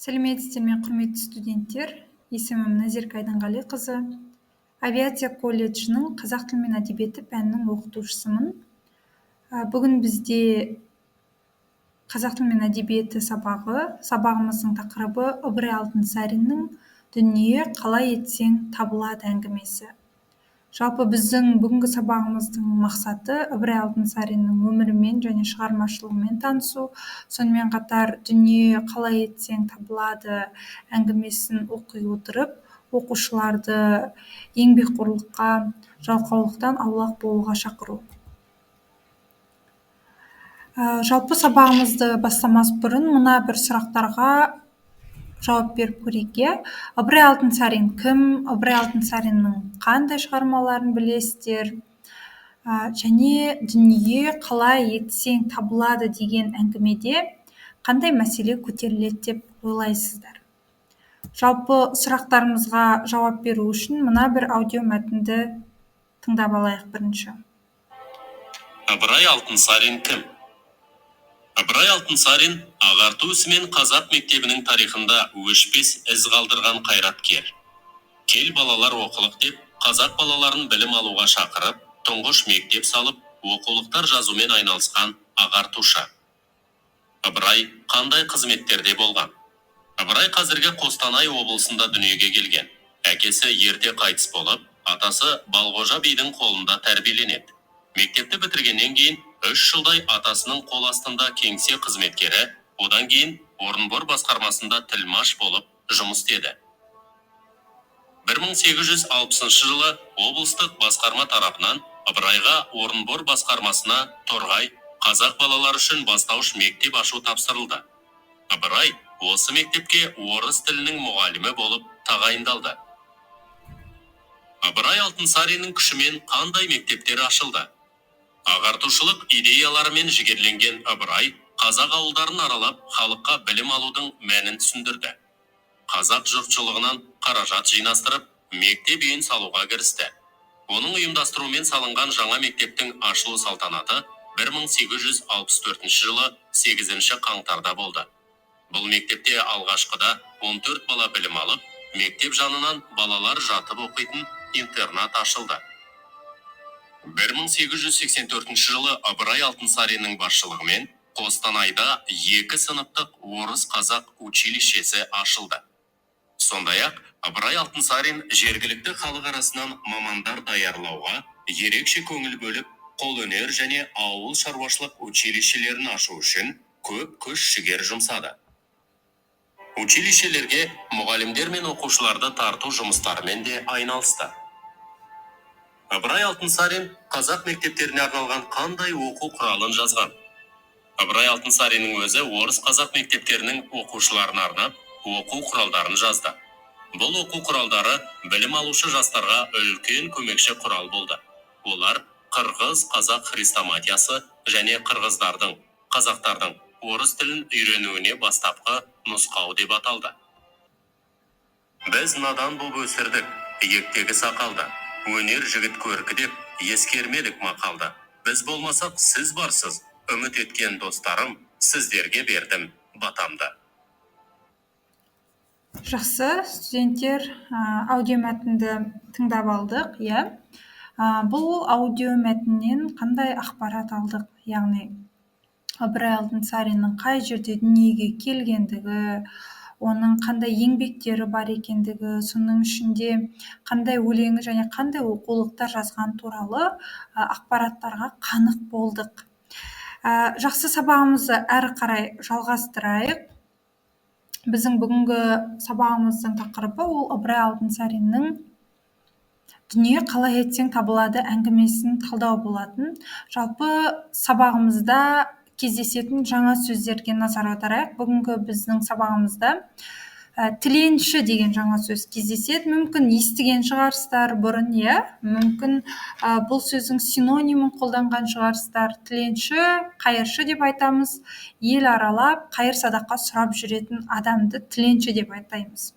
Сәлеметсіздер ме, құрметті студенттер! Есімім Назерке Айдынғалиқызы. Авиация колледжінің қазақ тілі мен әдебиеті пәнінің оқытушысымын. Бүгін бізде қазақ тілі мен әдебиеті сабағы. Сабағымыздың тақырыбы Ыбырай Алтынсариннің «Дүние қалай етсең табылады» әңгімесі. Жалпы, біздің бүгінгі сабағымыздың мақсаты Ыбырай Алтынсариннің өмірімен және шығармашылығымен танысу, сонымен қатар «Дүние қалай етсең табылады» әңгімесін оқи отырып, оқушыларды еңбекқорлыққа, жалқаулықтан аулақ болуға шақыру. Жалпы, сабағымызды бастамас бұрын мына бір сұрақтарға жауап беріп көрейік, иә. Ыбырай Алтынсарин кім? Ыбырай Алтынсариннің қандай шығармаларын білесіздер? Және «Дүние қалай етсең табылады» деген әңгімеде қандай мәселе көтеріледі деп ойлайсыздар? Жалпы, сұрақтарымызға жауап беру үшін мына бір аудио мәтінді тыңдап алайық бірінші. Ыбырай Алтынсарин кім? Ыбырай Алтынсарин — ағарту ісімен қазақ мектебінің тарихында өшпес із қалдырған қайраткер. «Кел, балалар, оқылық», — деп қазақ балаларын білім алуға шақырып, тұңғыш мектеп салып, оқулықтар жазумен айналысқан ағартушы. Ыбырай қандай қызметтерде болған? Ыбырай қазіргі Қостанай облысында дүниеге келген. Әкесі ерте қайтыс болып, атасы Балғожа бидің қолында тәрбиеленеді. Мектепті бітіргеннен кейін 3 жылдай атасының қол астында кеңсе қызметкері, одан кейін Орынбор басқармасында тілмаш болып жұмыс істеді. 1860 жылы облыстық басқарма тарапынан Ыбырайға Орынбор басқармасына Торғай қазақ балалары үшін бастауыш мектеп ашу тапсырылды. Ыбырай осы мектепке орыс тілінің мұғалімі болып тағайындалды. Ыбырай Алтынсариннің күшімен қандай мектептер ашылды? Ағартушылық идеяларымен жігерленген Ыбырай қазақ ауылдарын аралап, халыққа білім алудың мәнін түсіндірді. Қазақ жұртшылығынан қаражат жинастырып, мектеп үйін салуға кірісті. Оның ұйымдастыруымен салынған жаңа мектептің ашылу салтанаты 1864 жылы 8 қаңтарда болды. Бұл мектепте алғашқыда 14 бала білім алып, мектеп жанынан балалар жатып оқитын интернат ашылды. 1884 жылы Ыбырай Алтынсариннің басшылығымен Қостанайда екі сыныптық орыс-қазақ училищесі ашылды. Сондай ақ Ыбырай Алтынсарин жергілікті халық арасынан мамандар даярлауға ерекше көңіл бөліп, қолөнер және ауыл шаруашылық училищелерін ашу үшін көп күш жігер жұмсады. Училищелерге мұғалімдер мен оқушыларды тарту жұмыстарымен де айналысты. Ыбырай Алтынсарин қазақ мектептеріне арналған қандай оқу құралын жазған? Ыбырай Алтынсариннің өзі орыс қазақ мектептерінің оқушыларына арнап оқу құралдарын жазды. Бұл оқу құралдары білім алушы жастарға үлкен көмекші құрал болды. Олар «Қырғыз қазақ хрестоматиясы» және «Қырғыздардың, қазақтардың орыс тілін үйренуіне бастапқы нұсқау» деп аталды. Біз надан боп өсірдік иектегі сақалды, өнер жігіт көркі деп ескермедік мақалды. Біз болмасақ, сіз барсыз, үміт еткен достарым, сіздерге бердім батамды. Жақсы, студенттер, аудио мәтінді тыңдап алдық, иә. Бұл аудио мәтіннен қандай ақпарат алдық? Яғни Ыбырай Алтынсариннің қай жерде дүниеге келгендігі, оның қандай еңбектері бар екендігі, соның ішінде қандай өлеңі және қандай оқулықтар жазған туралы ақпараттарға қанық болдық. Жақсы, сабағымызды әрі қарай жалғастырайық. Біздің бүгінгі сабағымыздың тақырыбы ол Ыбырай Алтынсариннің «Дүние қалай етсең табылады» әңгімесін талдау болатын. Жалпы, сабағымызда кездесетін жаңа сөздерге назар аударайық. Бүгінгі біздің сабағымызда тіленші деген жаңа сөз кездеседі. Мүмкін, естіген шығарсыздар бұрын, иә, мүмкін, бұл сөздің синонимін қолданған шығарсыздар. Тіленші, қайыршы деп айтамыз. Ел аралап, қайыр садақа сұрап жүретін адамды тіленші деп атаймыз.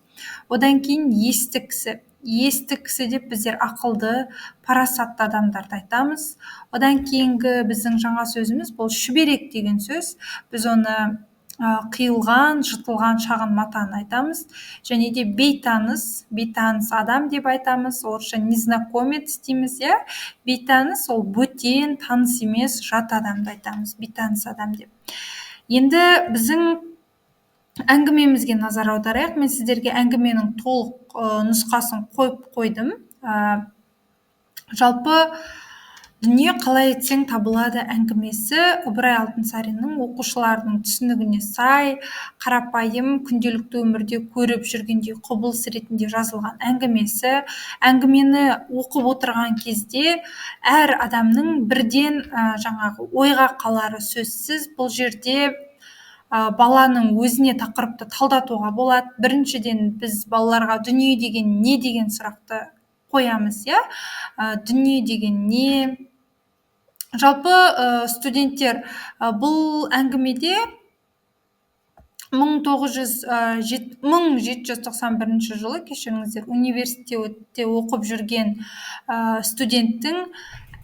Одан кейін есті кісі. Есті кісі деп біздер ақылды, парасатты адамдарды айтамыз. Одан кейінгі біздің жаңа сөзіміз бұл шүберек деген сөз. Біз оны Қиылған, жыртылған шағын матаны айтамыз. Және де бейтаныс, бейтаныс адам деп айтамыз, орысша незнакомец дейміз, иә. Бейтаныс ол бөтен, таныс емес, жат адамды айтамыз, бейтаныс адам деп. Енді біздің әңгімемізге назар аударайық. Мен сіздерге әңгіменің толық нұсқасын қойып қойдым. Жалпы «Дүние қалай етсең табылады» әңгімесі Ыбырай Алтынсариннің оқушылардың түсінігіне сай, қарапайым күнделікті өмірде көріп жүргендей құбылыс ретінде жазылған әңгімесі. Әңгімені оқып отырған кезде әр адамның бірден жаңағы ойға қалары сөзсіз. Бұл жерде баланың өзіне тақырыпты талдатуға болады. Біріншіден, біз балаларға дүние деген не деген сұрақты қоямыз, иә? Дүние деген не? Жалпы, студенттер, бұл әңгімеде 1791 жылы, кешіріңіздер, университетте оқып жүрген студенттің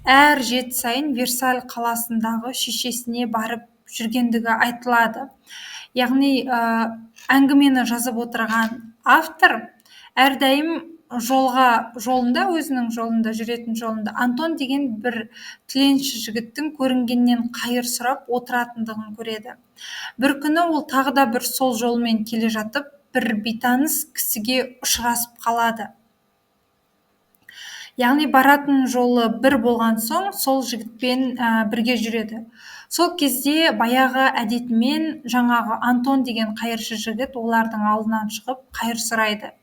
әр жеті сайын Версаль қаласындағы шешесіне барып жүргендігі айтылады. Яғни, әңгімені жазып отырған автор әрдайым жолында, өзінің жолында, жүретін жолында Антон деген бір тіленші жігіттің көрінгеннен қайыр сұрап отыратындығын көреді. Бір күні ол тағы да бір сол жолмен келе жатып, бір бейтаныс кісіге ұшырасып қалады. Яғни баратын жолы бір болған соң, сол жігітпен бірге жүреді. Сол кезде баяғы әдетімен жаңағы Антон деген қайыршы жігіт олардың алдынан шығып қайыр сұрайды.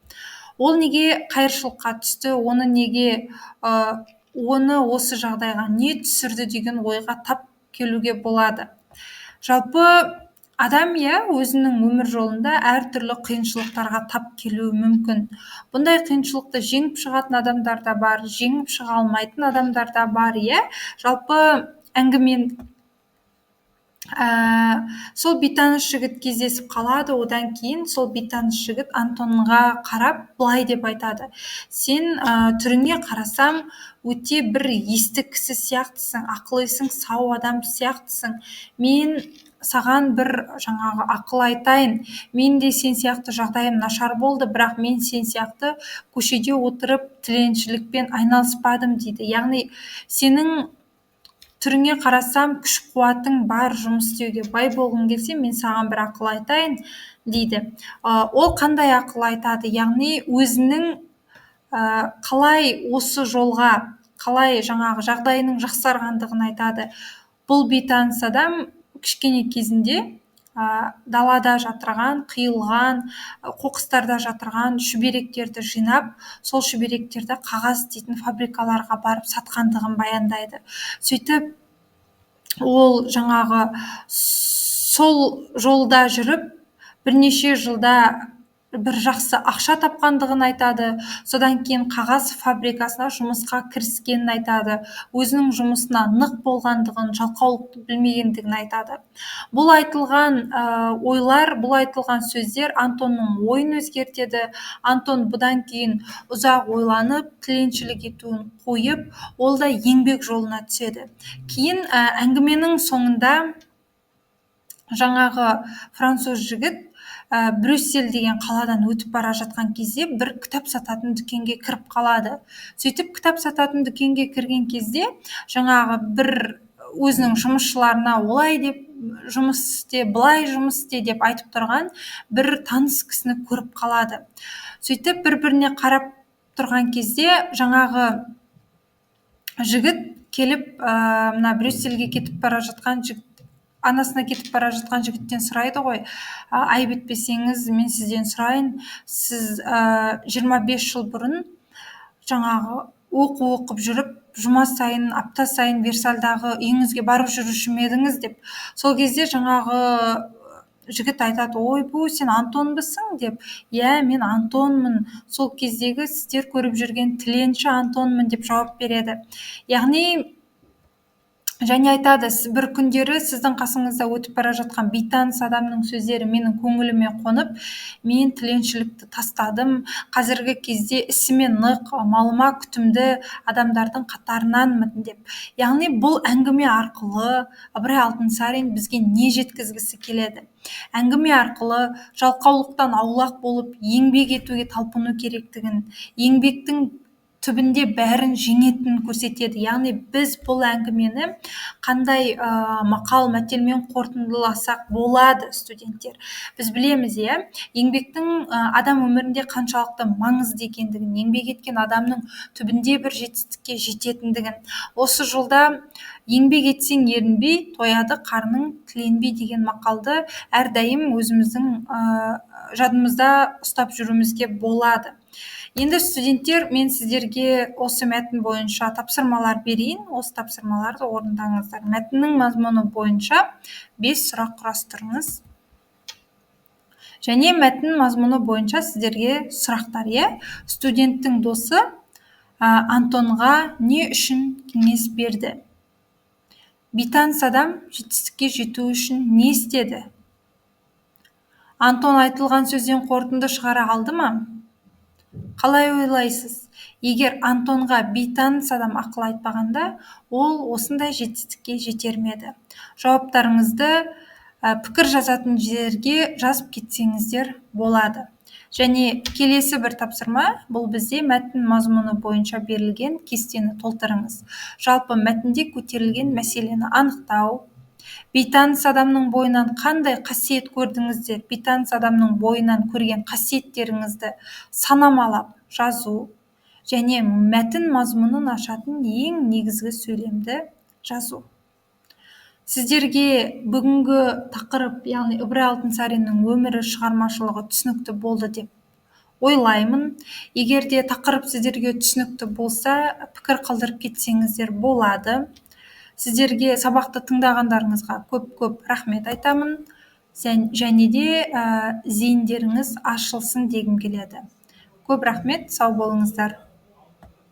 Ол неге қайыршылыққа түсті, оны неге, оны осы жағдайға не түсірді деген ойға тап келуге болады. Жалпы адам, иә, өзінің өмір жолында әртүрлі қиыншылықтарға тап келуі мүмкін. Бұндай қиыншылықты жеңіп шығатын адамдар да бар, жеңіп шыға алмайтын адамдар да бар, иә. Жалпы әңгімен сол бейтаныс жігіт кездесіп қалады. Одан кейін сол бейтаныс жігіт Антонға қарап былай деп айтады: сен, түріңе қарасам, өте бір есті кісі сияқтысың, ақыл есің сау адам сияқтысың. Мен саған бір жаңағы ақыл айтайын. Мен де сен сияқты жағдайым нашар болды, бірақ мен сен сияқты көшеде отырып тіленшілікпен айналыспадым дейді. Яғни сенің түріңе қарасам, күш қуатың бар жұмыс істеуге, бай болғың келсе, мен саған бір ақыл айтайын дейді. Ол қандай ақыл айтады? Яғни өзінің, қалай осы жолға, қалай жаңағы жағдайының жақсарғандығын айтады. Бұл бейтаныс адам кішкене кезінде, далада жатырған, қиылған, қоқыстарда жатырған шүберектерді жинап, сол шүберектерді қағаз істейтін фабрикаларға барып сатқандығын баяндайды. Сөйтіп ол жаңағы сол жолда жүріп, бірнеше жылда бір жақсы ақша тапқандығын айтады. Содан кейін қағаз фабрикасына жұмысқа кіріскенін айтады. Өзінің жұмысына нық болғандығын, жалқаулықты білмегендігін айтады. Бұл айтылған ойлар, бұл айтылған сөздер Антонның ойын өзгертеді. Антон бұдан кейін ұзақ ойланып, тіленшілік етуін қойып, ол да еңбек жолына түседі. Кейін әңгіменің соңында жаңағы француз жігіт Брюссель деген қаладан өтіп бара жатқан кезде бір кітап сататын дүкенге кіріп қалады. Сөйтіп кітап сататын дүкенге кірген кезде жаңағы бір өзінің жұмысшыларына олай деп жұмыс істе, былай жұмыс істе деп айтып тұрған бір таныс кісіні көріп қалады. Сөйтіп бір-біріне қарап тұрған кезде жаңағы жігіт келіп, мына Брюссельге кетіп бара жатқан жігіт, анасына кетіп бара жатқан жігіттен сұрайды ғой: айып етпесеңіз, мен сізден сұрайын, сіз 25 жыл бұрын жаңағы оқу оқып жүріп, жұма сайын, апта сайын Версальдағы үйіңізге барып жүруші ме едіңіз деп. Сол кезде жаңағы жігіт айтады: ойбу, сен Антонбысың деп. Иә, мен Антонмын, сол кездегі сіздер көріп жүрген тіленші Антонмын деп жауап береді. Яғни Және айтады, бір күндері сіздің қасыңызда өтіп бара жатқан бейтаныс адамның сөздері менің көңіліме қонып, мен тіленшілікті тастадым. Қазіргі кезде ісіме нық, малыма күтімді адамдардың қатарынанмын деп. Яғни бұл әңгіме арқылы Ыбырай Алтынсарин бізге не жеткізгісі келеді? Әңгіме арқылы жалқаулықтан аулақ болып, еңбек етуге талпыну керектігін, еңбектің түбінде бәрін жеңетінін көрсетеді. Яғни біз бұл әңгімені қандай мақал мәтелмен қорытындыласақ болады, студенттер? Біз білеміз, иә, еңбектің адам өмірінде қаншалықты маңызды екендігін, еңбек еткен адамның түбінде бір жетістікке жететіндігін. Осы жолда еңбек етсең ерінбей, тояды қарның тіленбей деген мақалды әрдайым өзіміздің жадымызда ұстап жүруімізге болады. Енді, студенттер, мен сіздерге осы мәтін бойынша тапсырмалар берейін. Осы тапсырмаларды орындаңыздар. Мәтіннің мазмұны бойынша 5 сұрақ құрастырыңыз. Және мәтін мазмұны бойынша сіздерге сұрақтар, иә? Студенттің досы Антонға не үшін кеңес берді? Бейтаныс адам жетістікке жету үшін не істеді? Антон айтылған сөзден қорытынды шығара алды ма? Қалай ойлайсыз? Егер Антонға бейтаныс адам ақыл айтпағанда, ол осындай жетістікке жетер ме еді? Жауаптарыңызды пікір жазатын жерге жазып кетсеңіздер болады. Және келесі бір тапсырма, бұл бізде мәтін мазмұны бойынша берілген кестені толтырыңыз. Жалпы мәтінде көтерілген мәселені анықтау, бейтаныс адамның бойынан қандай қасиет көрдіңіздер, бейтаныс адамның бойынан көрген қасиеттеріңізді санамалап жазу және мәтін мазмұнын ашатын ең негізгі сөйлемді жазу. Сіздерге бүгінгі тақырып, яғни Ыбырай Алтынсариннің өмірі, шығармашылығы түсінікті болды деп ойлаймын. Егер де тақырып сіздерге түсінікті болса, пікір қалдырып кетсеңіздер болады. Сіздерге сабақты тыңдағандарыңызға көп-көп рахмет айтамын. Және де зейіндеріңіз ашылсын дегім келеді. Көп рахмет, сау болыңыздар.